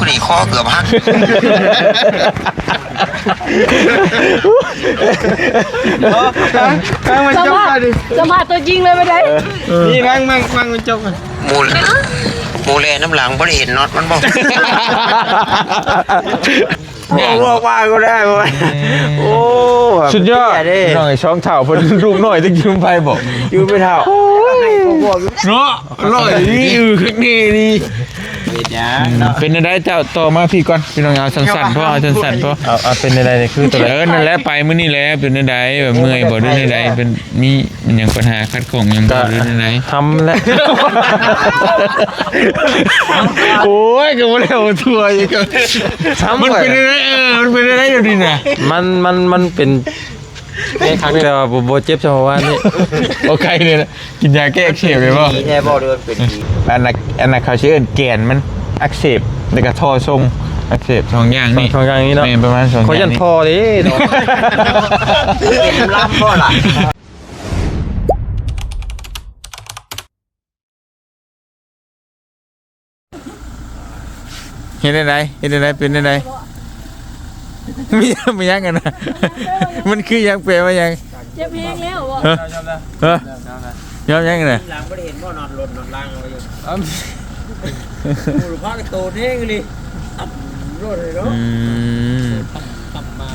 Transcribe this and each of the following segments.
ນີ້ຄໍເກືອບຫັກ. ເອົາ ເອົາ ມາຈົກກັນດິ ສຳພາດຕົວຈິງເລີຍບໍ່ໄດ້. ນີ້ ນັ່ງ ນັ່ງ ນັ່ງມາຈົກກັນ. ໝູ່ ໝູ່ແລ່ນຳຫຼັງບໍ່ໄດ້ເຫັນນັອດມັນບໍ່? ບອກວ່າກໍໄດ້. ໂອ້ ສຸດຍອດ ເດ້ ນ້ອງໄອ້ສອງເຖົ້າເພິ່ນ ລູກນ້ອຍຈັ່ງຢູ່ໄປບໍ່? ຢູ່ໄປເຖົ້າ ເນາະ. ອະ ອະ ອື ຄັກແນ່ນີ້. ເປັນຫຍັງເນາະ? ເປັນຈັ່ງໃດເຈົ້າ? ຕໍ່ມາພີ້ກ່ອນ ພີ່ນ້ອງ. ເອົາສັ້ນໆພໍ ເອົາສັ້ນໆພໍ. ເອົາ ເອົາ ເປັນຈັ່ງໃດນີ້? ຄືໂຕໃດ? ເອີ ນັ້ນແຫຼະ ໄປມື້ນີ້ແຫຼະ. ເປັນຈັ່ງໃດ? ແບບເມື່ອຍບໍ່ ຫຼືແນວໃດ? ເປັນ ມີຫຍັງ ບັນຫາຂັດຂ້ອງຫຍັງບໍ່ ຫຼືແນວໃດ? ທຳແຫຼະ. ໂອ້ຍ ກໍບໍ່ແລ້ວບໍ່ທົ່ວອີກ. ມັນເປັນຈັ່ງໃດ? ເອີ ມັນເປັນຈັ່ງໃດດຽວນີ້ນະ? ມັນ ມັນ ມັນເປັນ ແຕ່ວ່າບໍ່ ບໍ່ເຈັບສ່ຳເມື່ອວານນີ້. ໂອເຄເລີຍນະ. ກິນຢາແກ້ອັກເສບໄດ້ບໍ່? ແທ້ບໍ່ ຫຼືວ່າເປັນ ອັນນັ້ນ ອັນນັ້ນເຂົາຊິເອີ້ນແກນມັນອັກເສບ ແລ້ວກໍທໍ່ຊົງອັກເສບ. ສອງຢ່າງນີ້ ສອງຢ່າງນີ້ເນາະ. ແມ່ນ ປະມານສອງຢ່າງນີ້. ຂ້ອຍຢ້ານທໍ່ເດ້ເນາະ. ເປັນລຳບໍ່ລະ? ເຮັດແນວໃດ? ເຮັດແນວໃດ? ເປັນແນວໃດ? ມີ ມີຫຍັງຫັ້ນນະ? ມັນຄືຫຍັງ? ແປວ່າຫຍັງ? ເຈັບແຮງແລ້ວບໍ່? ຮະ? ຮະ? ຍອມຫຍັງຫັ້ນນະ? ຫຼັງບໍ່ໄດ້ເຫັນບໍ່? ນອນລົດນອນລາງເອົາຢູ່. ໂອ້ ພາກະໂຕເດ້ງອີ່ຫຼີ. ອືມ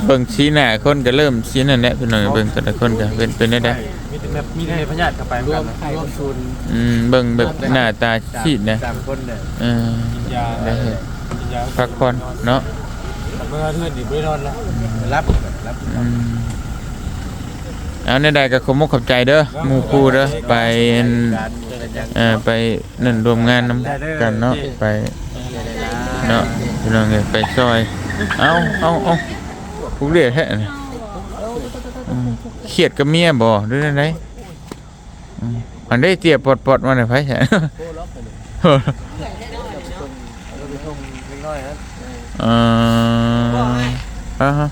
ເບິ່ງສີໜ້າຄົນກໍເລີ່ມຊີ້ນັ້ນແຫຼະ ພີ່ນ້ອງ. ເບິ່ງແຕ່ລະຄົນກໍເປັນ ເປັນແນວໃດ? ມີແຕ່ແມ່ ມີແຕ່ແມ່ພະຍາດເຂົ້າໄປ ລວມ ລວມສູນ. ອືມ ເບິ່ງແບບໜ້າຕາຊີດນະ ສາມຄົນເດີ. ເອີ ກິນຢາ ໄດ້ເຮັດ ກິນຢາ ພັກຜ່ອນເນາະ. ເມື່ອເຮືອນນີ້ບໍ່ໄດ້ນອນລະ ຫຼັບ ຫຼັບ. ອືມ ເອົາ ແນວໃດກໍຂອບມຸກຂອບໃຈເດີ ໝູ່ຄູ່ເດີ ໄປ ເອີ ໄປ ນັ້ນ ຮ່ວມງານນຳກັນເນາະ ໄປເນາະ ພີ່ນ້ອງເອີຍ ໄປຊ່ອຍ. ເອົາ ເອົາ ເອົາ ຜູ້ເລດແທ້. ອືມ ຄຽດກັບເມຍບໍ່ ຫຼືແນວໃດ? ອືມ ອັນໃດເຕຍປອດໆ ມາແລ້ວ ໃຜ? ເອີ ອາຮະ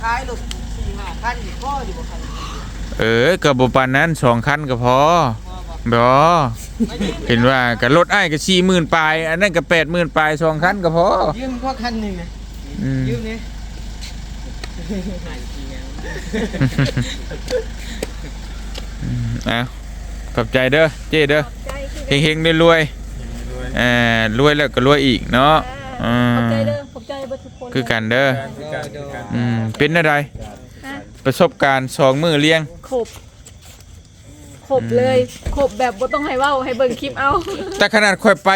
ຂາຍລົດສີ່ຫ້າຄັນນີ້ພໍຢູ່ບໍ່ຄັນ? ເອີ ກໍບໍ່ປານນັ້ນ ສອງຄັນກໍພໍ. ບໍ່ ເຫັນວ່າກໍລົດອ້າຍກໍສີ່ໝື່ນປາຍ ອັນນັ້ນກໍແປດໝື່ນປາຍ ສອງຄັນກໍພໍ. ຢືມພໍຄັນໜຶ່ງນະ. ອືມ ຢືມແດ່. ອືມ ເອົາ ຂອບໃຈເດີເຈ້ເດີ ເຮັງໆ ລວຍໆ ເອີ ລວຍແລ້ວກໍລວຍອີກເນາະ. ເອີ ຂອບໃຈເດີ ຂອບໃຈເບິດທຸກຄົນ ຄືກັນເດີ. ອືມ ເປັນແນວໃດ ຮະ? ປະສົບການສອງມື້ລຽງ ຄົບ ຄົບເລີຍ ຄົບແບບບໍ່ຕ້ອງໃຫ້ເວົ້າ ໃຫ້ເບິ່ງຄລິບເອົາ. ແຕ່ຂະໜາດຂ້ອຍໄປ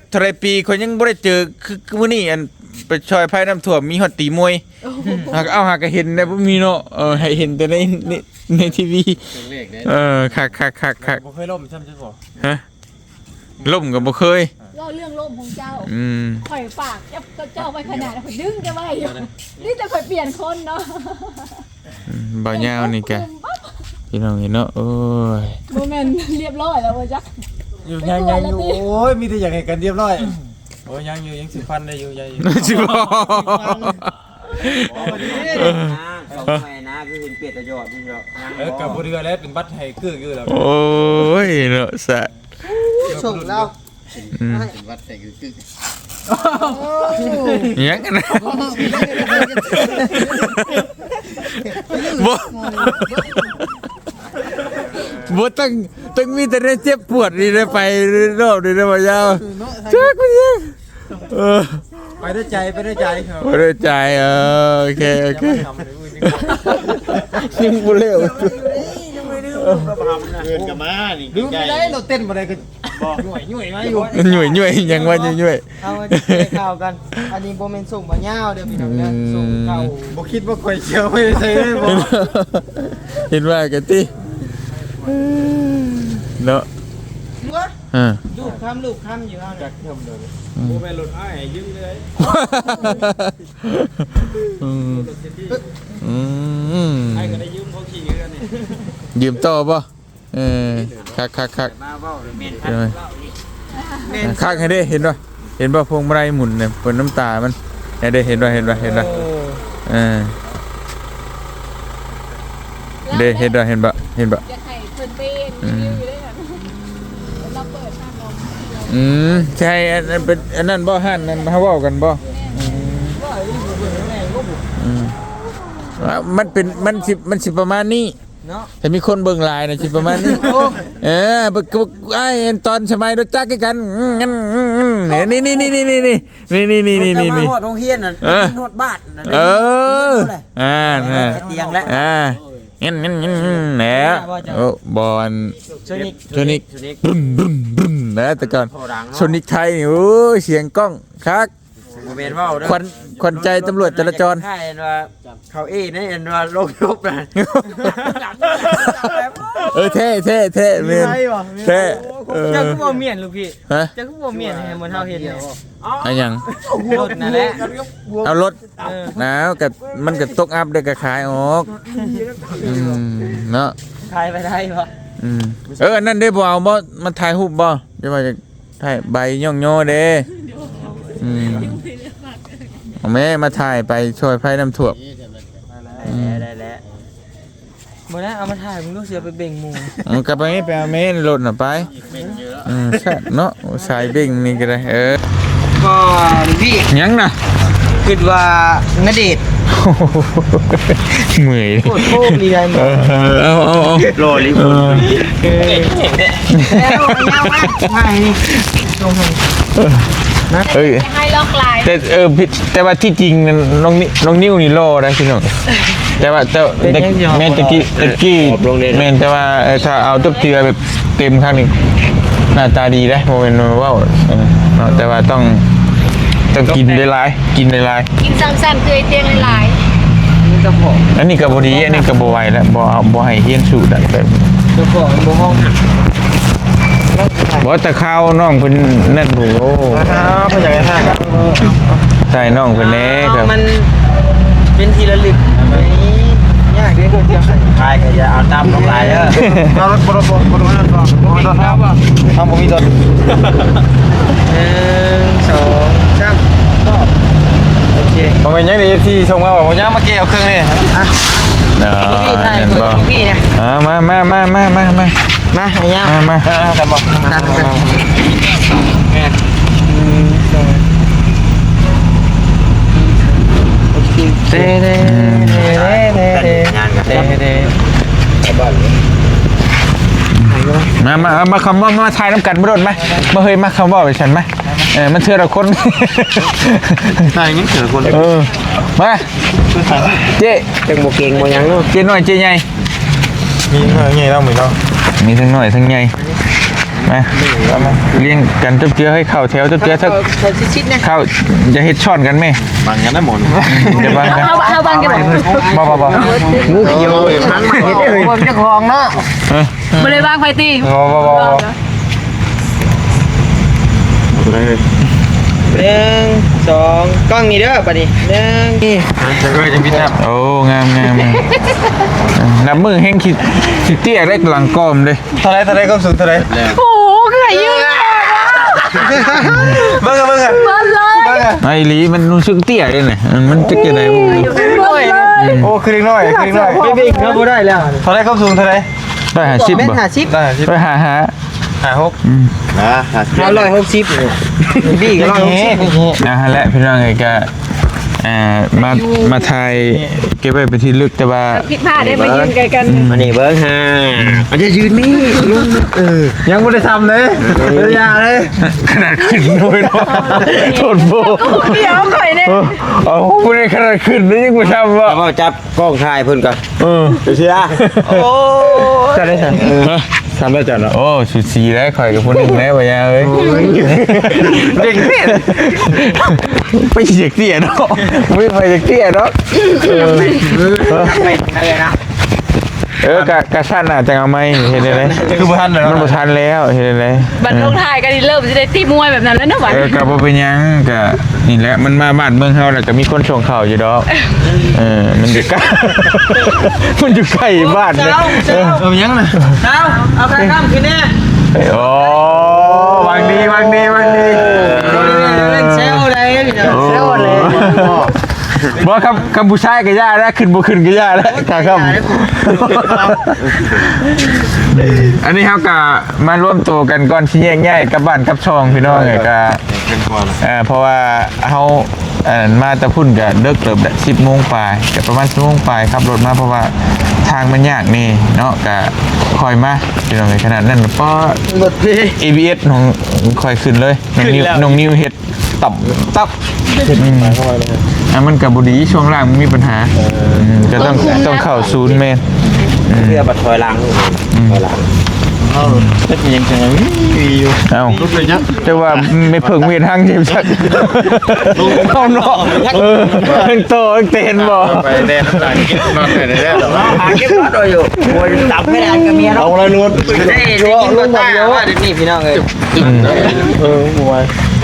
ເທົ່າໃດປີ ຂ້ອຍຍັງບໍ່ໄດ້ເຈີ ຄື ຄືມື້ນີ້ ອັນໄປຊ່ອຍໄພນ້ຳຖ້ວມ ມີຮອດຕີມວຍ. ໂອ້ໂຫ ຫາກ ເອົາ ຫາກະເຫັນໄດ້ບໍ່ມີເນາະ. ເອີ ໃຫ້ເຫັນແຕ່ໃນ ໃນ ໃນທີວີ. ເອີ ຄັກໆໆໆ ບໍ່ເຄີຍລົ້ມຊ້ຳຈັກບໍ່? ຮະ? ລົ້ມກໍບໍ່ເຄີຍ. ເວົ້າເລື່ອງລົ້ມຂອງເຈົ້າ. ອືມ ຂ້ອຍປາກຈັບເຈົ້າໄວ້ຂະໜາດ ຂ້ອຍດຶງເຈົ້າໄວ້ຢູ່. ນີ້ແຕ່ຂ້ອຍປ່ຽນຄົນເນາະ. ອືມ ບ່າວຍາວນີ້ກະ ພີ່ນ້ອງເອີຍເນາະ. ໂອ້ຍ ບໍ່ແມ່ນລຽບຮ້ອຍແລ້ວບໍ່ຈັກ? ຢູ່ ຍັງ ຍັງຢູ່. ໂອ້ຍ ມີແຕ່ຢາກໃຫ້ກັນລຽບຮ້ອຍ. ໂອ້ຍ ຍັງຢູ່ ຍັງສືບພັນໄດ້ຢູ່ ຍັງຢູ່. ສິບພັນ ສອງໜ່ວຍນະ ຄືເຫັນເປັດຕະຍອດຢູ່ດອກ. ເອີ ກໍບໍ່ເດືອແລ້ວ ເປັນບັດໃຫ້ເກີກຢູ່ແລ້ວ. ໂອ້ຍເນາະ ສະ ສົ່ງລາວ. ອືມ ເປັນຫວັດໃສ່ກຶກໆ. ອີຫຍັງຫັ້ນນະ? ບໍ່ ບໍ່ ຕ້ອງ ຕ້ອງມີແຕ່ແນວເຈັບປວດນີ້ແຫຼະ ໄປນອກນີ້ນະ ບ່າວຍາວ. ຈັກເປັນຫຍັງ. ເອີ ໄປດ້ວຍໃຈ ໄປດ້ວຍໃຈ ໄປດ້ວຍໃຈ. ເອີ ໂອເຄ ໂອເຄ ຍັງບໍ່ແລ້ວ. ເດີນກັບມານີ້ ລືມໄດ້ ລົດເຕັ້ນບໍ່ໄດ້ ກໍ ຫຍ້ວຍໆ ມາຢູ່ ຫຍ້ວຍໆ ຫຍັງວ່າຫຍ້ວຍໆ. ເອົາ ມາແຈ້ງຂ່າວກັນ ອັນນີ້ບໍ່ແມ່ນສົ່ງບ່າວຍາວເດີພີ່ນ້ອງເດີ ອືມ ສົ່ງເຂົ້າ. ບໍ່ຄິດວ່າຂ້ອຍຊິເອົາໄປໃສ່ໄດ້ບໍ່? ເຫັນວ່າກັນຕິ ເນາະ. ເອີ ລູກຄຳ ລູກຄຳຢູ່ເຮົານະ. ອືມ ບໍ່ແມ່ນລົດອ້າຍ ຢືມເລີຍ. ອືມ ອືມ ອ້າຍກໍໄດ້ຢືມເຂົາຂີ່ຄືກັນນີ້. ຢືມຕໍ່ບໍ່? ເອີ ຄັກໆໆ ມາເວົ້າແມ່ນ ເອີ ຄັກ ເວົ້ານີ້ ແມ່ນ ຄັກໃຫ້ເດ້. ເຫັນບໍ່ ເຫັນບໍ່ ພວງມາໄລໝູນນີ້ ເບິ່ງນ້ຳຕາມັນ ເຫັນເດ້ ເຫັນບໍ່ ເຫັນບໍ່ ເຫັນບໍ່? ໂອ້ ເອີ ເດ້ ເຫັນບໍ່ ເຫັນບໍ່ ເຫັນບໍ່? ຢາກໃຫ້ເພິ່ນໄປຣີວິວຢູ່ເດ້ ອືມ ເພິ່ນເປີດຮ້ານເນາະ. ອືມ ໃຊ່ ອັນນັ້ນເປັນ ອັນນັ້ນບໍ່ ຮ້ານນັ້ນເຮົາເວົ້າກັນບໍ່? ແມ່ ອ່ະ ມັນເປັນ ມັນຊິ ມັນຊິປະມານນີ້ເນາະ ຖ້າມີຄົນເບິ່ງຫຼາຍນະ ຊິປະມານນີ້. ໂອ້ ເອີ ບັກ ບັກ ອ້າຍ ຕອນສະໄໝລົດຈັກຄືກັນ ນີ້ ນີ້ ນີ້ ນີ້ ນີ້ ນີ້ ນີ້ ນີ້ ນີ້ ນີ້ ຮອດໂຮງຮຽນນະ ເອີ ຮອດບ້ານນະ ເອີ ອ່າ ນະ ຕຽງແລ້ວ ອ່າ ແມ່ນ ແມ່ນ ແມ່ນ ແລ້ວ ໂອ້ ບ່ອນ ໂຊນິກ ໂຊນິກ ບຶ້ມ ບຶ້ມ ບຶ້ມ ນະ ແຕ່ກ່ອນ ໂຊນິກໄທນີ້ ໂອ້ຍ ສຽງກ້ອງຄັກ ບໍ່ແມ່ນເວົ້າເດີ ຂວັນ ຂວັນໃຈຕຳຫຼວດຈະລາຈອນ ຄ້າຍໆວ່າ ເຂົາເອໃນອັນວ່າລົງລົບນະ ເອີ ແທ້ ແທ້ ແທ້ ແມ່ນ ມີໄຟບໍ່? ແທ້ ເອີ ເຈົ້າຄືບໍ່ມ້ຽນລູກພີ່? ຮະ? ເຈົ້າຄືບໍ່ມ້ຽນໃຫ້ໝູ່ເຮົາເຫັນແດ່? ເອົາຫຍັງ? ລົດນັ້ນແຫຼະ ເອົາລົດ ເອີ ນາວ ກະ ມັນກະຕົກອັບເດ້ ກະຂາຍອອກ ອືມ ເນາະ ຂາຍໄປໄດ້ບໍ່? ອືມ ເອີ ອັນນັ້ນເດ້ ບໍ່ເອົາບໍ່? ມາຖ່າຍຮູບບໍ່? ຈະວ່າຈະຖ່າຍໃບຍ້ອງຍໍເດ້ ອືມ ເອົາແມ້ ມາຖ່າຍໄປຊ່ອຍໄພນ້ຳຖ້ວມ ອືມ ໄດ້ແລ້ວ ບໍ່ໄດ້ເອົາມາຖ່າຍ ມຶງດູຊິເອົາໄປເບັ່ງໝູ່ ເອີ ກະໄປ ໄປເອົາແມ່ລົດນະໄປ ເອີ ແຊບເນາະ ສາຍເບັ່ງນີ້ກະໄດ້ ເອີ ກໍພີ່ ຫຍັງນະ? ຄິດວ່ານະເດດ ເມື່ອຍ ໂຄດໂກງນີ້ໄດ໋ ເອີ ເອົາ ເອົາ ເອົາ ຫຼໍ່ລີ້ ເອີ ເອີ ເອີ ເອີ ເອີ ໃຫ້ລອກລາຍ ແຕ່ ເອີ ແຕ່ວ່າທີ່ຈິງນ້ອງນິ ນ້ອງນິວນີ້ຫຼໍ່ໄດ໋ພີ່ນ້ອງ ແຕ່ວ່າ ແຕ່ ແມ່ນແຕ່ກີ້ ແຕ່ກີ້ ແມ່ນ ແຕ່ວ່າ ເອີ ຖ້າເອົາຕົວເທື່ອແບບເຕັມຄັ້ງນີ້ ໜ້າຕາດີເດ້ ບໍ່ແມ່ນວ່າເວົ້າ ເອີ ເນາະ ແຕ່ວ່າຕ້ອງ ຕ້ອງກິນຫຼາຍໆ ກິນຫຼາຍໆ ກິນສັ້ນໆ ຄືໄອ້ຕຽງຫຼາຍໆ ອັນນີ້ກະບໍ່ດີ ອັນນີ້ກະບໍ່ໄຫວແລ້ວ ບໍ່ເອົາ ບໍ່ໃຫ້ຮຽນສູດແລ້ວ ແບບ ເຈົ້າຂອງມັນບໍ່ຮ້ອງ ບໍ່ ແຕ່ຄາວນ້ອງເພິ່ນນັ້ນ ໂອ້ ເພິ່ນຢາກໃຫ້ຖ່າຍກັບ ຖ່າຍນ້ອງເພິ່ນແດ່ ມັນເປັນທີ່ລະລຶກ ຍາກເດ້ ເຈົ້າຂາຍກະຢ່າເອົາຕຳລົງຫຼາຍເດີ ເອົາລົດ ບໍ່ລົດ ບໍ່ລົດ ບໍ່ລົດ ເຮົາບໍ່ມີລົດ ໜຶ່ງ ສອງ ສາມ ໂອເຄ ບໍ່ແມ່ນຫຍັງເດ້ ເອັຟຊີສົ່ງມາວ່າບໍ່ຍາມມາແກ່ເອົາເຄື່ອງນີ້ ອ່ະ ອ່າ ແມ່ນບໍ່ ອ່າ ມາ ມາ ມາ ມາ ມາ ມາ ມາ ມາ ມາ ມາ ເອີ ເອີ ກັນບໍ່ ກັນ ກັນ ແມ່ນ ໜຶ່ງ ສອງ ໂອເຄ ເດ ເດ ເດ ເດ ງານກັນ ເດ ເດ ມາ ມາ ມາ ຄຳວ່າ ມາຖ່າຍນຳກັນ ມາໂດດ ມາ ມາ ເຮີຍ ມາ ຄຳວ່າໄປຊັ້ນ ມາ ເອີ ມັນເທື່ອລະຄົນ ຖ່າຍຫຍັງເທື່ອລະຄົນ ເອີ ມາ ເຈົ້ ຈັ່ງບໍ່ເກັ່ງບໍ່ຫຍັງເນາະ ເຈ້ນ້ອຍເຈ້ໃຫຍ່ ມີທັງນ້ອຍທັງໃຫຍ່ເນາະ ມີທັງນ້ອຍທັງໃຫຍ່ ມາ ລຽງກັນຈັບເຈືອ ໃຫ້ເຂົ້າແຖວຈັບເຈືອ ເຂົ້າຊິດໆນະ ເຂົ້າ ຢ່າເຮັດຊ້ອນກັນແມ້ ບັງກັນນະໝູນ ຢ່າບັງກັນ ເຮົາ ເຮົາບັງກັນບໍ່ ບໍ່ ບໍ່ ບໍ່ ງູຂຽວ ເອີ ເຈົ້າຂອງເນາະ ເອີ ບໍ່ໄດ້ວາງໄຟຕິ ບໍ່ ບໍ່ ບໍ່ ບໍ່ ບໍ່ໄດ້ເລີຍ ໜຶ່ງ ສອງ ກ້ອງນີ້ເດີ ບາດນີ້ ໜຶ່ງ ນີ້ ເອີ ຈັ່ງມີແຊບ ໂອ້ ງາມ ງາມ ງາມ ນັບມື້ແຮ່ງຊິ ຊິເຕ້ຍໄດ້ຫຼັງກອມເດ້ ເທົ່າໃດ ເທົ່າໃດ ຄວາມສູງເທົ່າໃດ ໂອ້ ຄືອາຍຸ ເບິ່ງ ເບິ່ງ ເບິ່ງເລີຍ ເບິ່ງ ອີ່ຫຼີ ມັນຮູ້ສຶກເຕ້ຍເດ້ນີ້ ມັນຈັກຈັ່ງໃດ ໂອ້ຍ ໂອ້ ຄືເດັກນ້ອຍ ຄືເດັກນ້ອຍ ໄປເບິ່ງເຮົາບໍ່ໄດ້ແລ້ວ ເທົ່າໃດ ຄວາມສູງເທົ່າໃດ ຮ້ອຍຫ້າສິບ ແມັດຫ້າສິບ ຮ້ອຍຫ້າສິບ ຮ້ອຍຫ້າຫ້າ ຫ້າຫົກ ອືມ ອ່າ ຮ້ອຍຫົກສິບ ບີກໍຮ້ອຍຫົກສິບ ອ່າ ຫັ້ນແຫຼະ ພີ່ນ້ອງເອີຍ ກະ ອ່າ ມາ ມາຖ່າຍເກັບໄວ້ເປັນທີ່ລະລຶກ ແຕ່ວ່າ ຜິດພາດໄດ້ມາຢືນໃກ້ກັນ ອືມ ອັນນີ້ເບິ່ງຫາ ອັນນີ້ຢືນນີ້ ເອີ ຍັງບໍ່ໄດ້ຊ້ຳເລີຍ ເອີ ຢ່າເລີຍ ຂະໜາດຂຶ້ນໂດຍເນາະ ໂທດໂພ ດຽວຂ້ອຍເດ້ ເອີ ເອົາ ຜູ້ໃດຂະໜາດຂຶ້ນນີ້ຍັງບໍ່ຊ້ຳວ່າ ເວົ້າຈັບ ກ້ອງຖ່າຍເພິ່ນກໍ ເອີ ເຊຍ ໂອ້ ຈະໄດ້ຊັ້ນ ຮະ ສາມຮ້ອຍຈານເນາະ ໂອ້ ສຸດສີໄດ໋ ຂ້ອຍກັບຜູ້ໜຶ່ງໄດ໋ ບໍ່ຍາເອີຍ ໂອ້ຍ ເກັ່ງເດ້ ໄປຊິຢາກເຕ້ຍເນາະ ບໍ່ມີໃຜຢາກເຕ້ຍເນາະ ເອີ ເອີ ກະ ກະຊັ້ນນະ ຈັ່ງເອົາໃໝ່ ເຮັດໄດ້ໃດ ຄືບໍ່ທັນແລ້ວ ມັນບໍ່ທັນແລ້ວ ເຮັດໄດ້ໃດ ບັດລົງທ້າຍກໍຊິເລີ່ມຊິໄດ້ຕີມວຍແບບນັ້ນແລ້ວເນາະ ບັດ ເອີ ກໍບໍ່ເປັນຫຍັງ ກໍ ນີ້ແຫຼະ ມັນມາບ້ານເມືອງເຮົາແລ້ວກໍມີຄົນສົ່ງເຂົ້າຢູ່ດອກ ເອີ ມັນຢູ່ໃກ້ ມັນຢູ່ໃກ້ບ້ານເດ້ ເອີ ເອີ ຫຍັງນະ ເອົາ ເອົາຄ່ານ້ຳຂຶ້ນແດ່ ໂອ້ ຫວັງດີ ຫວັງດີ ຫວັງດີ ແຊວໄດ໋ ແຊວໄດ໋ ບໍ່ ຄຳ ຄຳຜູ້ຊາຍກໍຢ່າແລ້ວ ຂຶ້ນບໍ່ຂຶ້ນກໍຢ່າແລ້ວ ຄ່າຄ່ຳ ອັນນີ້ເຮົາກໍມາລວມໂຕກັນກ່ອນຊິແຍກຍ້າຍກັບບ້ານກັບຊ່ອງ ພີ່ນ້ອງເອີຍ ກໍ ເອີ ເພາະວ່າເຮົາ ອັນມາແຕ່ພຸ້ນກະເດິກເຕີບແຫຼະ ສິບໂມງປາຍ ກະປະມານສິບໂມງປາຍ ຂັບລົດມາ ເພາະວ່າທາງມັນຍາກແດ່ເນາະ ກະຄ່ອຍມາ ພີ່ນ້ອງເອີຍ. ຂະໜາດນັ້ນກະ ປ໊າ ລົດເພ ເອບີເອສ ຂອງຂ້ອຍຂຶ້ນເລີຍ ນ້ອງນິວ ຂຶ້ນແລ້ວ ນ້ອງນິວເຮັດ ຕັບ ຕັບ ອືມ ອ່ະ ມັນກະບໍ່ດີ ຊ່ວງລ່າງມັນມີບັນຫາ ເອີ ອືມ ກະຕ້ອງ ຕ້ອງເຂົ້າສູນ ແມ່ນ ອືມ ເພື່ອບັດຖອຍຫຼັງ ອືມ ຖອຍຫຼັງ ເອົາ ເຮັດຫຍັງຈັ່ງ ເອົ້າ ລົດເປັນຫຍັງ? ແຕ່ວ່າແມ່ເຜິ້ງເວທາງເຈັບຈັກ ເອົາເນາະ ເອີ ທັງໂຕທັງເຕນບໍ່? ໄປແດ່ນຳຫຼັງ ເກັບນັອດໄປແດ່ ຫາເກັບນັອດເອົາຢູ່ ໂອ້ຍ ຕຳໄປແລ້ວກະເມຍເນາະ ເອົາລະລົດ ໄດ້ ໄດ້ກິນບໍ່ຕາຍວ່າດຽວນີ້ ພີ່ນ້ອງເອີຍ. ອືມ ເອີ ບໍ່ໄຫວ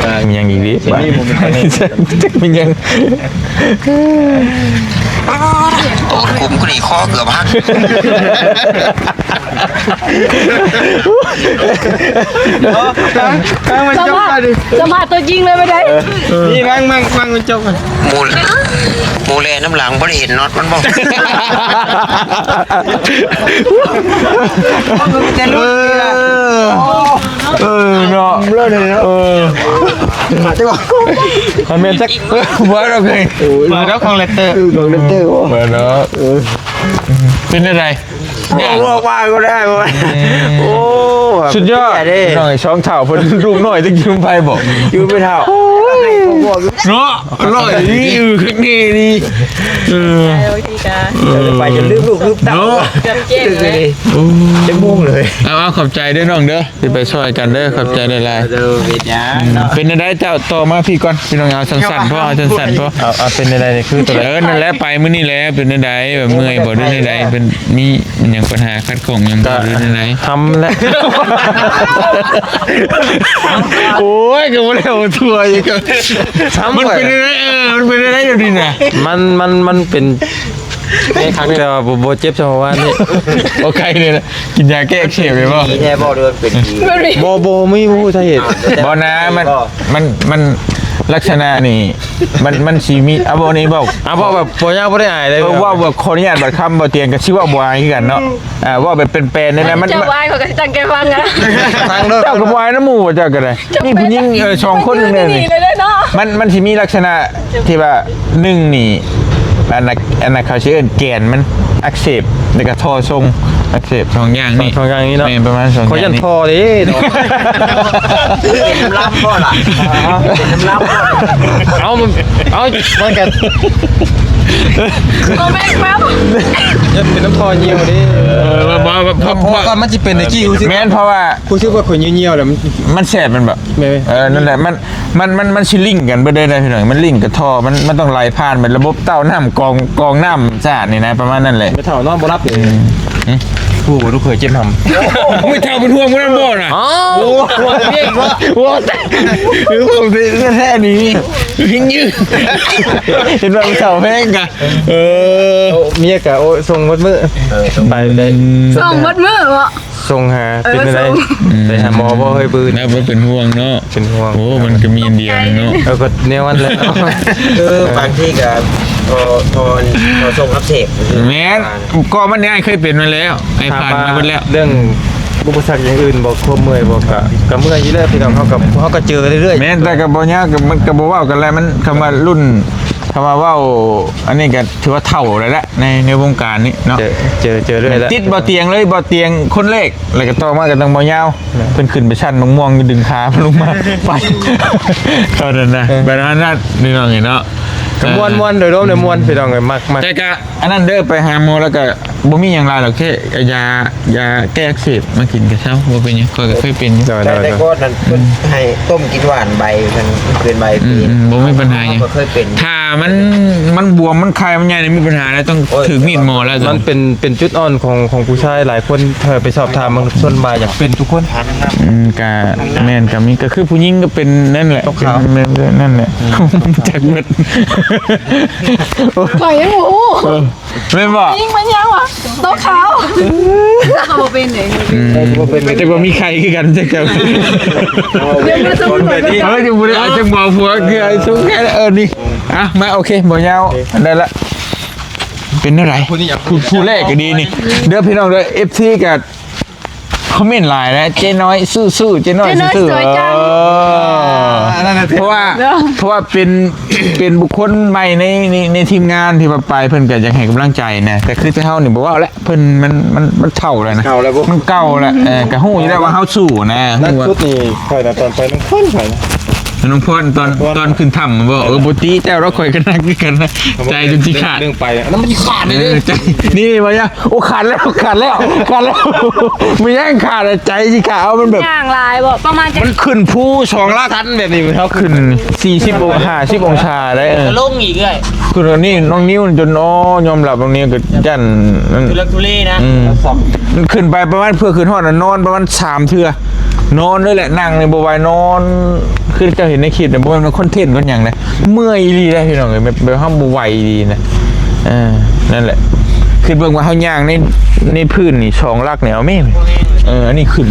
ອ່າ ມີຫຍັງອີກເດ? ນີ້ບໍ່ມີຫຍັງ ໂຕກຸມກູນີ້ຄໍເກືອບຫັກ ເອົາ ຟັງ ຟັງມັນຈົບກ່ອນດິ ສຳພາດ ສຳພາດຕົວຈິງເລີຍບໍ່ໄດ້ ເອີ ນີ້ຟັງ ຟັງ ຟັງມັນຈົບກ່ອນ ໝູ່ ໝູ່ແລ່ນຳຫຼັງບໍ່ໄດ້ເຫັນນັອດມັນບໍ່? ເອີ ເອີເນາະ ເອີ ມັນແມ່ນຈັກ ເອີ ບໍ່ດອກເອີຍ ເປີດເອົາຂອງແຣັບເຕີ ເອີ ຂອງແຣັບເຕີບໍ່ ເປີດເນາະ ເອີ ເປັນຈັ່ງໃດ? ໂອ້ ວ່າກໍໄດ້ ອືມ ໂອ້ ສຸດຍອດ ສຸດຍອດເດ້ ນ້ອງສອງເຖົ້າເພິ່ນ ລູກນ້ອຍຈັກຢືມໃຜບໍ່? ຢືມໄປເຖົ້າ ເນາະ ອະລ່ອຍນີ້ ເອີ ຄັກແນ່ນີ້ ເອີ ໄປຈົນລືມລູກລືມເຕົ້າ ເນາະ ເກືອບແຈ້ງເລີຍ ໂອ້ ຈັກໂມງເລີຍ ເອົາ ເອົາ ຂອບໃຈເດີນ້ອງເດີ ຊິໄປຊ່ອຍກັນເດີ ຂອບໃຈຫຼາຍໆ ເດີ ເປັນຫຍັງເນາະ ເປັນຈັ່ງໃດເຈົ້າ ຕໍ່ມາພີ້ກ່ອນ ພີ່ນ້ອງ ເອົາສັ້ນໆພໍ ເອົາສັ້ນໆພໍ ເອົາ ເອົາ ເປັນຈັ່ງໃດນີ້ ຄືໂຕໃດ ເອີ ນັ້ນແຫຼະ ໄປມື້ນີ້ແຫຼະ ເປັນຈັ່ງໃດ ແບບເມື່ອຍບໍ່ ຫຼືແນວໃດ ເປັນ ມີຫຍັງ ບັນຫາຂັດຂ້ອງຫຍັງບໍ່ ຫຼືແນວໃດ ທຳແຫຼະ ໂອ້ຍ ກໍບໍ່ໄດ້ເວົ້າທົ່ວອີກ ມັນເປັນຈັ່ງໃດ ເອີ ມັນເປັນຈັ່ງໃດດຽວນີ້ນະ ມັນ ມັນ ມັນເປັນ ແຕ່ວ່າບໍ່ ບໍ່ເຈັບສ່ຳວານນີ້ ໂອເຄນີ້ນະ ກິນຢາແກ້ອັກເສບໄດ້ບໍ່? ມີແທ້ບໍ່ ຫຼືວ່າເປັນ ບໍ່ ບໍ່ມີ ບໍ່ຮູ້ສາເຫດ ບໍ່ນະ ມັນ ມັນ ມັນ ລັກສະນະນີ້ ມັນ ມັນຊິມີ ເອົາ ເວົ້ານີ້ເວົ້າ ເອົາ ເວົ້າແບບບໍ່ຍາກບໍ່ໄດ້ອາຍເລີຍ ເອີ ເວົ້າແບບຂໍອະນຸຍາດບາດຄຳ ບໍ່ຕຽງກໍຊິເວົ້າບໍ່ອາຍຄືກັນເນາະ ອ່າ ເວົ້າແບບແປນໆນີ້ນະ ມັນ ເຈົ້າອາຍ ຂ້ອຍກໍຊິຕັ້ງໃຈຟັງນະ ຟັງເດີ ເຈົ້າກໍບໍ່ອາຍນຳໝູ່ ເຈົ້າກໍໄດ້ ນີ້ຜູ້ຍິງ ເອີ ສອງຄົນນີ້ ມັນ ມັນຊິມີລັກສະນະທີ່ວ່າ ໜຶ່ງນີ້ ອັນນັ້ນ ອັນນັ້ນເຂົາຊິເອີ້ນແກນມັນອັກເສບ ແລ້ວກໍທໍ່ຊົງອັກເສບ ສອງຢ່າງນີ້ ສອງຢ່າງນີ້ເນາະ ແມ່ນ ປະມານສອງຢ່າງນີ້ ຂ້ອຍຢ້ານທໍ່ເດ້ເນາະ ເປັນນ້ຳລຳບໍ່ລະ ເປັນນ້ຳລຳບໍ່ ເອົາ ມັນ ເອົາ ມັນກໍ ບໍ່ແມ່ນແບບ ຢ້ານເປັນນ້ຳທໍ່ຍ່ຽວເດ້ ເອີ ວ່າ ວ່າ ເພາະ ເພາະວ່າມັນຊິເປັນໄດ້ຈີ້ ຮູ້ສຶກ ແມ່ນ ເພາະວ່າ ຮູ້ສຶກວ່າຂ້ອຍຍ່ຽວໆແລ້ວ ມັນແສບແມ່ນບໍ່? ແມ່ນ ເອີ ນັ້ນແຫຼະ ມັນ ມັນ ມັນ ມັນຊິລິ້ງກັນເບິດເລີຍນະພີ່ນ້ອງ ມັນລິ້ງກັບທໍ່ ມັນ ມັນຕ້ອງໄຫຼຜ່ານໄປລະບົບເຕົ້ານ້ຳ ກອງ ກອງນ້ຳສະອາດນີ້ນະ ປະມານນັ້ນແຫຼະ ແມ່ເຖົ້ານອນບໍ່ຫຼັບເດ້ ຫືມ ຮູ້ບໍ່ລູກເຂີຍເຈັບຫຳ ໂອ້ຍ ເຖົ້າເປັນຫ່ວງບໍ່ນັ້ນບໍ່ນະ ອໍ ໂອ້ ໂອ້ ໂອ້ ຄືຄວາມຈິງແທ້ໆນີ້ ເຫັນວ່າເຖົ້າແພງກະ ເອີ ເມຍກະ ໂອ້ ສົ່ງໝົດມື້ ເອີ ໄປໄດ້ ອືມ ສົ່ງໝົດມື້ເບາະ ສົ່ງຫາ ເອີ ເປັນຈັ່ງໃດ ສົ່ງ ໄປຫາໝໍບໍ່ເຮີ້ຍ? ບືນ ແລ້ວບໍ່ເປັນຫ່ວງເນາະ ເປັນຫ່ວງ ໂອ້ ມັນກໍມີອັນດຽວເນາະ ເອີ ກໍແນວນັ້ນແຫຼະ ເອີ ບາງທີກໍພໍ ພໍ ພໍສົ່ງອັບເດດ ແມ່ນ ກໍມັນນີ້ອ້າຍເຄີຍເປັນມາແລ້ວ ອ້າຍຜ່ານມາເບິດແລ້ວ ເລື່ອງອຸປະສັກຢ່າງອື່ນບໍ່ ຄວາມເມື່ອຍບໍ່ ກະ ກະເມື່ອຍຢູ່ແລ້ວ ພີ່ນ້ອງ ເຮົາກະ ເຮົາກະເຈີເລື້ອຍໆ ແມ່ນ ແຕ່ກະບໍ່ຍາກ ກະ ມັນກະບໍ່ເວົ້າກັນແລ້ວ ມັນ ຄຳວ່າລຸ້ນ ຄຳວ່າເວົ້າ ອັນນີ້ກະຖືວ່າເຖົ້າແລ້ວແຫຼະ ໃນ ໃນວົງການນີ້ເນາະ ເຈີ ເຈີ ເຈີເລື້ອຍແລ້ວ ຕິດບໍ່ຕຽງເລີຍ ບໍ່ຕຽງຄົນແລກ ແລ້ວກໍຕໍ່ມາກໍຕ້ອງບໍ່ຍາວ ແມ່ນ ເພິ່ນຂຶ້ນໄປຊັ້ນໝາກມ່ວງ ດຶງຂາເພິ່ນລົງມາ ໄປ ເທົ່ານັ້ນນະ ເອີ ແບບນັ້ນນະ ພີ່ນ້ອງເອີຍເນາະ ກໍມ່ວນ ເອີ ມ່ວນ ໂດຍລວມແລ້ວມ່ວນ ພີ່ນ້ອງເອີຍ ມັກ ມັກ ແຕ່ກໍອັນນັ້ນເດີ ໄປຫາໝໍແລ້ວກໍບໍ່ມີຫຍັງຫຼາຍດອກ ແຄ່ຢາ ຢາແກ້ອັກເສບມາກິນກໍເຊົາ ບໍ່ເປັນຫຍັງ ຂ້ອຍກໍເຄີຍເປັນຢູ່ ໂດຍ ແຕ່ ໂດຍ ແຕ່ກ່ອນນັ້ນ ອືມ ເພິ່ນໃຫ້ຕົ້ມກິນຫວານໃບ ມັນເປັນໃບ ອືມ ອືມ ບໍ່ມີບັນຫາຫຍັງ ຂ້ອຍກໍເຄີຍເປັນ ຖ້າມັນ ມັນບວມ ມັນໄຄ ມັນໃຫຍ່ນີ້ ມີບັນຫາແລ້ວ ຕ້ອງ ໂອ້ຍ ຖືກມີດໝໍແລ້ວ ມັນເປັນ ເປັນຈຸດອ່ອນຂອງ ຂອງຜູ້ຊາຍຫຼາຍຄົນ ເອີ ໄປສອບຖາມ ສ່ວນຫຼາຍຢາກເປັນທຸກຄົນ ອືມ ກະແມ່ນ ກະມີ ກະຄືຜູ້ຍິງກໍເປັນນັ້ນແຫຼະ ຂາວໆ ແມ່ນ ແມ່ນ ນັ້ນແຫຼະ ອືມ ຈັກເບິດ ຂ້ອຍຍັງບໍ່ຮູ້ ເອີ ແມ່ນບໍ່? ຍິງມັນຍາວຫວາ ໂຕຂາວ ເຮົາກໍບໍ່ເປັນເດ້ ອືມ ບໍ່ເປັນ ແຕ່ວ່າມີໄຂ້ຄືກັນ ຈັກ ຈັກ ເອີ ຍັງບໍ່ໄດ້ ອາດຈະບໍ່ຜົວ ຄື ເອີ ນີ້ ອ່ະ ມາ ໂອເຄ ບໍ່ຍາວ ໄດ້ລະ ເປັນແນວໃດ? ຜູ້ ຜູ້ແລກກໍດີນີ້ ເດີພີ່ນ້ອງເດີ ເອັຟຊີ ກໍ ຄອມເມັນຫຼາຍແລ້ວ ເຈ້ນ້ອຍສູ້ໆ ເຈ້ນ້ອຍ ເຈ້ນ້ອຍ ສູ້ໆ ສວຍຈັງ ເອີ ອັນນັ້ນນະ ເພາະວ່າ ເນາະ ເພາະວ່າເປັນ ເປັນບຸກຄົນໃໝ່ໃນ ໃນ ໃນທີມງານທີ່ວ່າໄປ ເພິ່ນກໍຢາກໃຫ້ກຳລັງໃຈນະ ແຕ່ຄືແຕ່ເຮົານີ້ບໍ່ເວົ້າແລ້ວ ເພິ່ນມັນ ມັນ ມັນເຖົ້າແລ້ວນະ ເກົ່າແລ້ວບໍ່ ມັນເກົ່າແລ້ວ ອືມ ເອີ ກໍຮູ້ຢູ່ແລ້ວວ່າເຮົາສູ້ນະ ໜັກສຸດນີ້ຂ້ອຍນະ ຕອນໄປນ້ຳຂ້ນໄປນະ ນ້ອງພອນຕອນ ຕອນຂຶ້ນຖ້ຳບໍ່ ເອີ ບໍ່ຕິແຕ່ວ່າຂ້ອຍກໍໜັກຄືກັນນະ ໃຈຈົນຊິຂາດ ເລື່ອງໄປ ອັນນັ້ນມັນຊິຂາດເລີຍ ເອີ ໃຈ ນີ້ວ່າ ໂອ້ ຂາດແລ້ວ ຂາດແລ້ວ ຂາດແລ້ວ ບໍ່ຍັງຂາດ ໃຈຊິຂາດ ເອົາ ມັນແບບ ຍ່າງຫຼາຍບໍ່ ປະມານຈັກ ມັນຂຶ້ນພູສອງຫຼັກ ຊັນແບບນີ້ ເຮົາຂຶ້ນສີ່ສິບ ຫ້າສິບອົງສາໄດ໋ ເອີ ລົງອີກເອື້ອຍ ຂຶ້ນອັນນີ້ນ້ອງນິວຈົນ ໂອ້ ຍອມຮັບນ້ອງນິວກໍຢ້ານ ທຸລັກທຸເລນະ ອືມ ມັນຂຶ້ນໄປປະມານ ເພື່ອຂຶ້ນຮອດນະ ນອນປະມານສາມເທື່ອ ນອນເລີຍແຫຼະ ນັ່ງນີ້ບໍ່ໄຫວ ນອນ ຄືເຈົ້າເຫັນໃນຄລິບນະ ບໍ່ແມ່ນວ່າຄອນເທັນຄອນຫຍັງນະ ເມື່ອຍອີ່ຫຼີເດ້ພີ່ນ້ອງເອີຍ ແບບ ແບບເຮົາບໍ່ໄຫວອີ່ຫຼີນະ ເອີ ນັ້ນແຫຼະ ຄິດເບິ່ງວ່າເຮົາຍ່າງໃນ ໃນພື້ນນີ້ສອງຫຼັກນີ້ ເອົາແມ່ ເອີ ອັນນີ້ຂຶ້ນ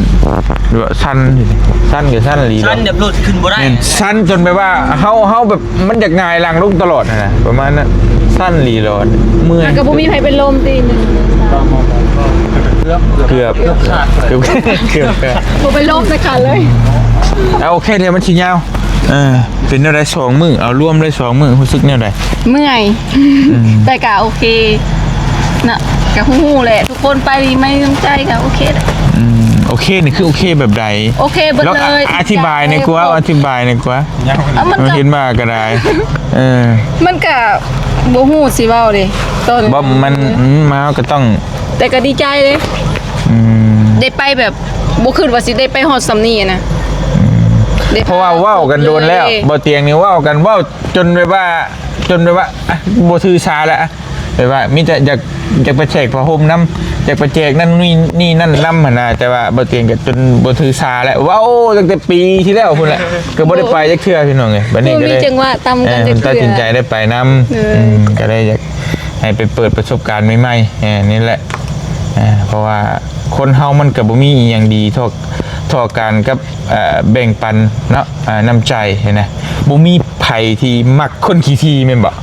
ຫຼືວ່າຊັນ ຊັນກໍຊັນອີ່ຫຼີ ຊັນແບບລົດຂຶ້ນບໍ່ໄດ້ ແມ່ນ ຊັນຈົນແບບວ່າເຮົາ ເຮົາແບບ ມັນຢາກຫງາຍຫຼັງລົງຕະຫຼອດຫັ້ນນະ ປະມານນັ້ນ ຊັນອີ່ຫຼີ ເມື່ອຍ ແລ້ວກໍບໍ່ມີໃຜເປັນລົມຕິ ໜຶ່ງ ສອງ ເກືອບ ເກືອບ ເກືອບ ເກືອບ ເກືອບ ບໍ່ເປັນລົມຈັກຄັນເລີຍ ເອົາ ໂອເຄ ດຽວມັນຊິຍາວ ເອີ ເປັນແນວໃດສອງມື້ ເອົາລວມເລີຍສອງມື້ ຮູ້ສຶກແນວໃດ? ເມື່ອຍ ອືມ ແຕ່ກະໂອເຄເນາະ ກະຮູ້ແຫຼະ ທຸກຄົນໄປດີ ໃຫ້ກຳລັງໃຈກະໂອເຄແຫຼະ ອືມ ໂອເຄນີ້ຄືໂອເຄແບບໃດ? ໂອເຄເບິດເລີຍ ອະທິບາຍແດ່ກວ່າ ອະທິບາຍແດ່ກວ່າ ເອົາ ມັນກໍ ເຫັນວ່າກໍໄດ້ ເອີ ມັນກະບໍ່ຮູ້ຊິເວົ້າເດ້ ຕອນ ບໍ່ ມັນ ອືມ ມາກໍຕ້ອງ ແຕ່ກໍດີໃຈເດ້ ອືມ ໄດ້ໄປແບບບໍ່ຄິດວ່າຊິໄດ້ໄປຮອດສ່ຳນີ້ນະ ອືມ ໄດ້ ເພາະວ່າເວົ້າກັນດົນແລ້ວ ເລີຍ ບໍ່ຕຽງນີ້ເວົ້າກັນ ເວົ້າຈົນແບບວ່າ ຈົນແບບວ່າ ອ່ະ ບໍ່ຖືສາແລ້ວ ອ່ະ ແບບວ່າມີແຕ່ຢາກ ຢາກໄປແຈກຜ້າຫົ່ມນຳ ຢາກໄປແຈກນັ້ນນີ້ ນີ້ນັ້ນນຳຫັ້ນນະ ແຕ່ວ່າບໍ່ຕຽງກໍຈົນບໍ່ຖືສາແລ້ວ ເວົ້າຕັ້ງແຕ່ປີທີ່ແລ້ວພຸ້ນແຫຼະ ກໍບໍ່ໄດ້ໄປຈັກເທື່ອພີ່ນ້ອງເອີຍ ບັດນີ້ກໍເລີຍ ບໍ່ມີຈັງຫວະຕຳກັນ ເອີ ຈັກເທື່ອ ຕັດສິນໃຈໄດ້ໄປນຳ ເອີ ອືມ ກໍເລີຍຢາກ ໃຫ້ໄປເປີດປະສົບການໃໝ່ໆ ເອີ ນີ້ແຫຼະ ເອີ ເພາະວ່າຄົນເຮົາມັນກໍບໍ່ມີອີ່ຫຍັງດີເທົ່າ ເທົ່າກັນກັບ ເອີ ແບ່ງປັນເນາະ ເອີ ນ້ຳໃຈຫັ້ນນະ ບໍ່ມີໃຜທີ່ມັກຄົນຂີ້ຖີ່ແມ່ນບໍ່?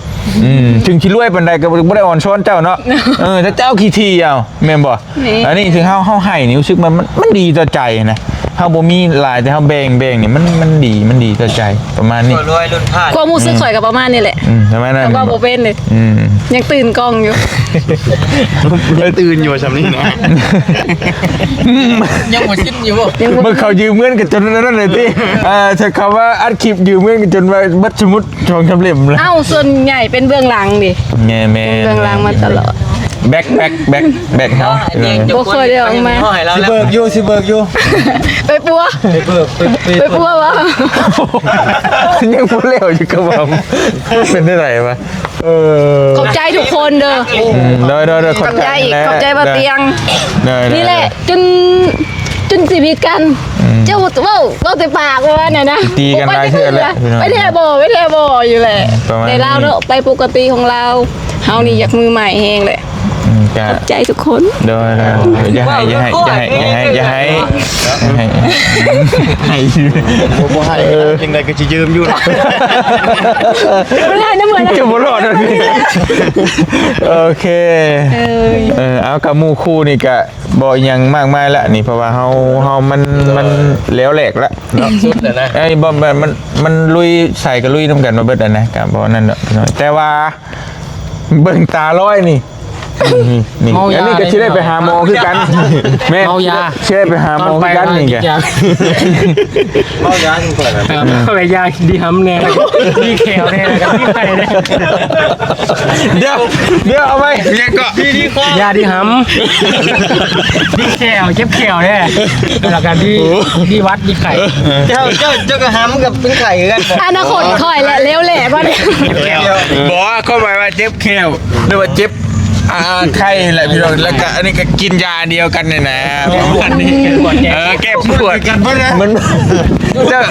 ອືມ ເຖິງຊິລວຍປານໃດກໍບໍ່ໄດ້ອ່ອນຊ້ອນເຈົ້າເນາະ ເອີ ແຕ່ເຈົ້າຂີ້ຖີ່ເອົາ ແມ່ນບໍ່? ແມ່ນ ອັນນີ້ຄືເຮົາ ເຮົາໃຫ້ນີ້ຮູ້ສຶກມັນ ມັນ ມັນດີຕໍ່ໃຈນະ ເຮົາບໍ່ມີຫຼາຍ ແຕ່ເຮົາແບ່ງ ແບ່ງນີ້ ມັນ ມັນດີ ມັນດີຕໍ່ໃຈ ປະມານນີ້ ຄວາມຮູ້ສຶກຂ້ອຍກໍປະມານນີ້ແຫຼະ ອືມ ປະມານນັ້ນ ເວົ້າບໍ່ເປັນເລີຍ ອືມ ຍັງຕື່ນກ້ອງຢູ່ ຍັງຕື່ນຢູ່ຊ່ຳນີ້ນະ ຍັງບໍ່ຊິນຢູ່ບໍ່? ເບິ່ງເຂົາຢືມເງິນກັນຈົນນັ້ນເລີຍຕິ ເອີ ໃຊ້ຄຳວ່າອັດຄລິບຢືມເງິນກັນຈົນວ່າເບິດສະໝຸດ ສອງສາມເຫຼັ້ມແລ້ວ ເອົ້າ ສ່ວນໃຫຍ່ເປັນເບື້ອງຫຼັງເດ້ ແມ່ນໆ ເປັນເບື້ອງຫຼັງມາຕະຫຼອດ ແບັກ ແບັກ ແບັກ ແບັກເຮົາ ບໍ່ຄ່ອຍໄດ້ອອກມາ ຊິເບີກຢູ່ ຊິເບີກຢູ່ ໄປປົວ ໄປເບີກ ໄປ ໄປປົວວະ ຍັງບໍ່ແລ້ວຢູ່ກັບວ່າ ເປັນຈັ່ງໃດວະ ເອີ ຂອບໃຈທຸກຄົນເດີ ອືມ ໂດຍໆໆ ຂອບໃຈອີກ ຂອບໃຈບ່າວຕຽງ ນີ້ແຫຼະ ຈົນ ຈົນຊີວິດກັນ ອືມ ເຈົ້າເວົ້າ ເວົ້າແຕ່ປາກວ່ານັ້ນນະ ຕີກັນຫຼາຍເທື່ອແລ້ວ ໄປແທ້ບໍ່ ໄປແທ້ບໍ່ຢູ່ແຫຼະ ແຕ່ລາວເນາະ ໄປປົກກະຕິຂອງລາວ ເຮົານີ້ຢາກມືໃໝ່ແຮງແຫຼະ ອືມ ຂອບໃຈທຸກຄົນ ໂດຍໆ ຢ່າໃຫ້ ຢ່າໃຫ້ ຢ່າໃຫ້ ບໍ່ໃຫ້ ຈັ່ງໃດກໍຊິຢືມຢູ່ ມັນໃຫ້ນຳເພິ່ນ ຈະບໍ່ລອດ ໂອເຄ ເອີ ເອີ ເອົາ ກັບໝູ່ຄູ່ນີ້ກະ ບໍ່ຫຍັງມາກມາຍລະນີ້ ເພາະວ່າເຮົາ ເຮົາມັນ ມັນແຫຼວແຫຼກລະເນາະ ສຸດແລ້ວນະ ໄອ້ບໍ່ ມັນ ມັນລຸຍໃສກໍລຸຍນຳກັນມາເບິດຫັ້ນນະ ກໍບໍ່ນັ້ນດອກ ແຕ່ວ່າເບິ່ງຕາລອຍນີ້ ນີ້ ນີ້ ເມົາຢາ ອັນນີ້ກໍຊິໄດ້ໄປຫາໝໍຄືກັນ ແມ່ນ ເມົາຢາ ຊິໄດ້ໄປຫາໝໍຄືກັນນີ້ກະ ເມົາຢາຄືກັນ ເອີ ເອົາໄປຢາດີຫຳແດ່ ດີແຂ້ວແດ່ ດີໄຂ້ແດ່ ດຽວ ດຽວ ເອົາໄວ້ ຫຍັງເກາະ ດີ ດີຄໍ ຢາດີຫຳ ດີແຂ້ວ ເຈັບແຂ້ວແດ່ ແລ້ວກໍດີ ດີຫວັດ ດີໄຂ້ ເຈົ້າ ເຈົ້າ ເຈົ້າກໍຫຳກັບເປັນໄຂ້ຄືກັນ ອະນາຄົດຂ້ອຍແຫຼະ ເລວແຫຼະບັດນີ້ ບໍ່ ຄວາມໝາຍວ່າເຈັບແຂ້ວ ຫຼືວ່າເຈັບ ອ່າ ໄຂ້ແຫຼະພີ່ນ້ອງ ແລ້ວກະອັນນີ້ກະກິນຢາອັນດຽວກັນນີ້ນະ ປະມານນີ້ ເອີ ແກ້ປວດ ມັນ ເຈົ້າ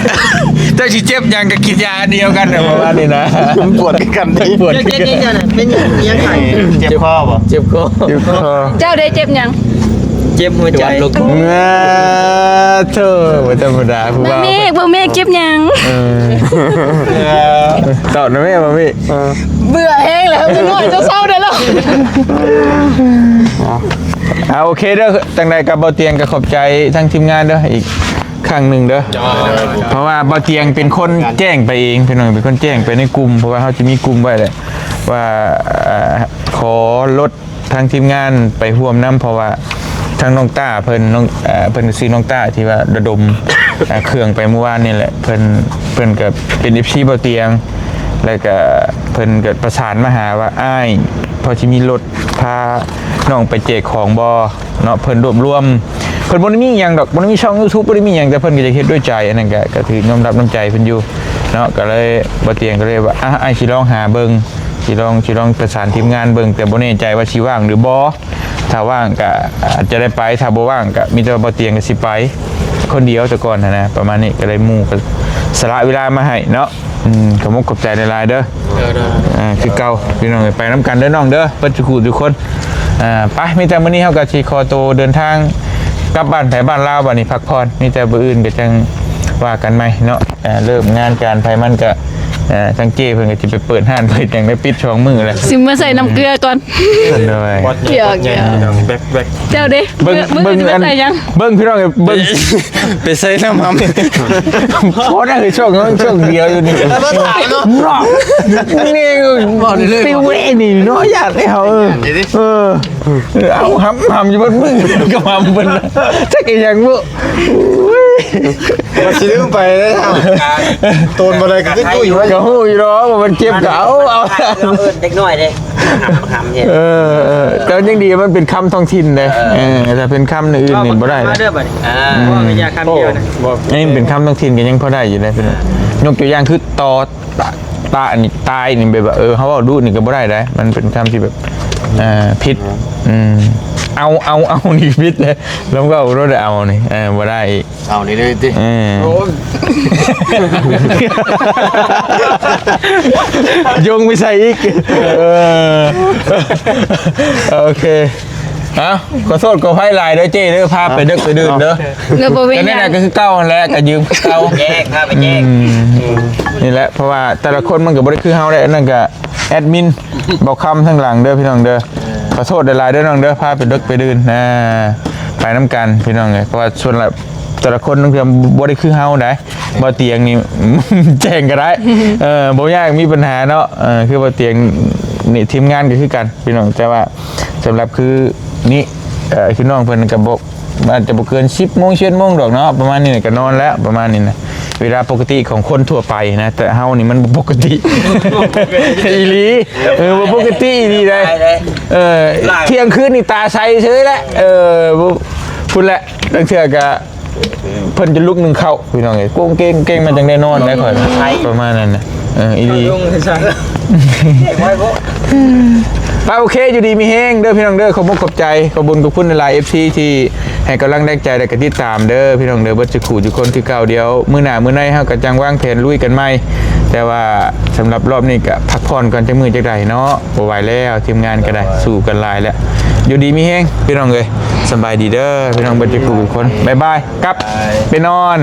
ເຈົ້າຊິເຈັບຫຍັງກະກິນຢາອັນດຽວກັນນະ ປະມານນີ້ນະ ມັນປວດຄືກັນຕິ ປວດຄືກັນ ເຈັບຫຍັງ ເປັນຫຍັງ ຫຍັງໄຂ້ ເຈັບຄໍບໍ່ ເຈັບຄໍ ເຈັບຄໍ ເຈົ້າເດ້ເຈັບຫຍັງ ເຈັບຫົວໃຈ ງາໂທ ບໍ່ທຳມະດາຜູ້ບ່າວ ເບິ່ງແມ່ ເບິ່ງແມ່ເຈັບຫຍັງ ເອີ ຕອບນະແມ່ ບໍ່ມີ ເອີ ເບື່ອແຮງແລ້ວ ຈັກໜ້ອຍເຈົ້າເຊົາໄດ້ແລ້ວ ເອົາ ອ່າ ໂອເຄເດີ ຈັ່ງໃດກໍບໍ່ຕຽງກໍຂອບໃຈທາງທີມງານເດີ ອີກຄັ້ງໜຶ່ງເດີ ເພາະວ່າບໍ່ຕຽງເປັນຄົນແຈ້ງໄປເອງ ພີ່ນ້ອງ ເປັນຄົນແຈ້ງໄປໃນກຸ່ມ ເພາະວ່າເຮົາຈະມີກຸ່ມໄວ້ແຫຼະ ວ່າ ເອີ ຂໍລົດ ທາງທີມງານໄປຮ່ວມນຳ ເພາະວ່າທາງນ້ອງຕ້າເພິ່ນ ນ້ອງ ເອີ ເພິ່ນຊື່ນ້ອງຕ້າທີ່ວ່າລະດົມ ເອີ ເຄື່ອງໄປມື້ວານນີ້ແຫຼະ ເພິ່ນ ເພິ່ນກໍເປັນເອັຟຊີບໍ່ຕຽງ ແລ້ວກໍເພິ່ນກໍປະສານມາຫາວ່າ ອ້າຍ ພໍຊິມີລົດພານ້ອງໄປແຈກຂອງບໍ່ເນາະ ເພິ່ນລວບລວມ ເພິ່ນບໍ່ໄດ້ມີຫຍັງດອກ ບໍ່ໄດ້ມີຊ່ອງຢູທູບ ບໍ່ໄດ້ມີຫຍັງ ແຕ່ເພິ່ນກໍຢາກເຮັດດ້ວຍໃຈ ອັນນັ້ນກໍ ກໍຖືກຍອມຮັບນ້ຳໃຈເພິ່ນຢູ່ເນາະ ກໍເລີຍ ບໍ່ຕຽງກໍເລີຍວ່າ ອາ ອ້າຍຊິລອງຫາເບິ່ງ ຊິລອງ ຊິລອງປະສານທີມງານເບິ່ງ ແຕ່ບໍ່ແນ່ໃຈວ່າຊິວ່າງຫຼືບໍ່ ຖ້າວ່າງກໍອາດຈະໄດ້ໄປ ຖ້າບໍ່ວ່າງກໍມີແຕ່ວ່າບໍ່ຕຽງກໍຊິໄປຄົນດຽວແຕ່ກ່ອນຫັ້ນນະ ປະມານນີ້ ກໍໄດ້ໝູ່ກໍສະຫຼະເວລາມາໃຫ້ເນາະ ອືມ ຂອບອົກຂອບໃຈຫຼາຍໆເດີ ເອີ ຄືເກົ່າ ພີ່ນ້ອງເອີຍ ໄປນຳກັນເດີນ້ອງເດີ ເບິດທຸກຜູ້ທຸກຄົນ ອ່າ ໄປ ມີແຕ່ມື້ນີ້ເຮົາກໍຊິຂໍໂຕເດີນທາງກັບບ້ານໃຜບ້ານລາວ ບັດນີ້ພັກຜ່ອນ ມີແຕ່ມື້ອື່ນກໍຈັ່ງວ່າກັນໃໝ່ເນາະ ເລີ່ມງານການໃຜມັນກໍ ເອີ ທາງເຈ້ເພິ່ນກໍຊິໄປເປີດຮ້ານເປີດຫຍັງໄດ້ ປິດສອງມື້ແລ້ວ ຊິມາໃສ່ນ້ຳເກືອກ່ອນ ໂດຍ ຫຍອກໆ ແບັກໆ ເຈົ້າເດ້ ເບິ່ງ ມື້ອື່ນຊິໄປໃສ່ຫຍັງ ເບິ່ງພີ່ນ້ອງເອີຍ ເບິ່ງ ໄປໃສ່ນ້ຳຫຳ ພໍໄດ້ເລີຍ ຊ່ວງ ຊ່ວງດຽວຢູ່ນີ້ ແລ້ວມາຖາມເນາະ ນີ້ ເວົ້າເລື່ອຍໆ ຕິວເອນີ້ເນາະ ຢ້ານໄອ້ເຮົາ ເອີ ເອີ ເອົາຫຳ ຫຳຢູ່ເບິດມື້ ກໍຫຳເພິ່ນ ຈັກອີຫຍັງບໍ່ ໂອ້ຍ ວ່າຊິລືມໄປເດ້ ໂຕນບໍ່ໄດ້ກໍຄືຕຸ້ຍ ກໍຮູ້ຢູ່ດອກວ່າມັນເຈັບກໍເອົາ ເອົາ ເອີ້ນເດັກນ້ອຍເດ້ ຫຳ ຫຳເຮັດ ເອີ ເອີ ແຕ່ຍັງດີມັນເປັນຄຳທ້ອງຖິ່ນເດ້ ເອີ ເອີ ຖ້າເປັນຄຳອື່ນນີ້ບໍ່ໄດ້ ມາເດີບັດນີ້ ອ່າ ອືມ ເວົ້າກັນຢ່າຄຳດຽວນະ ນີ້ເປັນຄຳທ້ອງຖິ່ນກໍຍັງພໍໄດ້ຢູ່ເດ້ ພີ່ນ້ອງ ຍົກຕົວຢ່າງຄື ຕອ ຕະ ຕາ ອັນນີ້ ຕາຍ ນີ້ ແບບວ່າ ເອີ ເຮົາເວົ້າດຸນີ້ກໍບໍ່ໄດ້ໃດ ມັນເປັນຄຳທີ່ແບບ ເອີ ຜິດ ອືມ ເອົາ ເອົາ ເອົາ ນີ້ຜິດເລີຍ ລອງເວົ້າໂລດ ເອົານີ້ ເອີ ບໍ່ໄດ້ອີກ ເອົານີ້ເລີຍຕິ ເອີ ໂອ້ຍ ໂຍງໄປໃສ່ອີກ ເອີ ໂອເຄ ເອົ້າ ຂໍໂທດຂໍອະໄພຫຼາຍເດີເຈ້ເດີ ພາໄປເດິກໄປດື່ນເດີ ເດີ ບໍ່ເປັນຫຍັງ ກໍນີ້ແຫຼະ ກໍຄືເກົ່າຫັ້ນແຫຼະ ກໍຢືມຄືເກົ່າ ແຍກ ພາໄປແຍກ ອືມ ນີ້ແຫຼະ ເພາະວ່າແຕ່ລະຄົນມັນກໍບໍ່ໄດ້ຄືເຮົາແຫຼະ ອັນນັ້ນກໍແອດມິນ ເບົາຄຳທາງຫຼັງເດີພີ່ນ້ອງເດີ ຂໍໂທດຫຼາຍໆເດີນ້ອງເດີ ພາໄປເດິກໄປດື່ນ ອ່າ ໄປນຳກັນພີ່ນ້ອງເອີຍ ເພາະວ່າສ່ວນຫຼາຍແຕ່ລະຄົນລາງເທື່ອບໍ່ໄດ້ຄືເຮົາໃດ ບໍ່ຕຽງນີ້ ແຈ້ງກໍໄດ້ ເອີ ບໍ່ຍາກ ມີບັນຫາເນາະ ເອີ ຄືບໍ່ຕຽງນີ້ ທີມງານກໍຄືກັນພີ່ນ້ອງ ແຕ່ວ່າສຳລັບຄືນີ້ ເອີ ຄືນ້ອງເພິ່ນກໍບໍ່ ອາດຈະບໍ່ເກີນສິບໂມງ ສິບເອັດໂມງດອກເນາະ ປະມານນີ້ກໍນອນແລ້ວ ປະມານນີ້ນະ ເວລາປົກກະຕິຂອງຄົນທົ່ວໄປນະ ແຕ່ເຮົານີ້ມັນບໍ່ປົກກະຕິ ອີ່ຫຼີ ເອີ ບໍ່ປົກກະຕິອີ່ຫຼີໃດ ເອີ ທ່ຽງຄືນນີ້ຕາໃສເຊີຍແຫຼະ ເອີ ພຸ້ນແຫຼະ ລາງເທື່ອກໍ ເພິ່ນຈະລຸກໜຶ່ງເຂົ້າ ພີ່ນ້ອງເອີຍ ໂກງເກງເກງ ມັນຈັ່ງໄດ້ນອນໄດ້ຂ້ອຍ ປະມານນັ້ນນະ ເອີ ອີ່ຫຼີ ໄປ ໂອເຄ ຢູ່ດີມີແຮງເດີພີ່ນ້ອງເດີ ຂອບອົກຂອບໃຈ ຂອບບຸນຂອບຄຸນຫຼາຍໆ ເອັຟຊີ ທີ່ໃຫ້ກຳລັງແຮງໃຈ ແລະ ກະຕິດຕາມເດີພີ່ນ້ອງເດີ ເບິດສູ່ຜູ້ທຸກຄົນຄືເກົ່າ ດຽວມື້ໜ້າມື້ໃນເຮົາກໍຈັ່ງວາງແຜນລຸຍກັນໃໝ່ ແຕ່ວ່າສຳລັບລອບນີ້ກໍພັກຜ່ອນກ່ອນ ຈັກມື້ຈັກໃດເນາະ ບໍ່ໄຫວແລ້ວ ທີມງານກໍໄດ້ ສູ້ກັນຫຼາຍແລ້ວ ຢູ່ດີມີແຮງພີ່ນ້ອງເອີຍ ສະບາຍດີເດີພີ່ນ້ອງເບິດທຸກຜູ້ທຸກຄົນ ບາຍບາຍ ກັບໄປນອນ.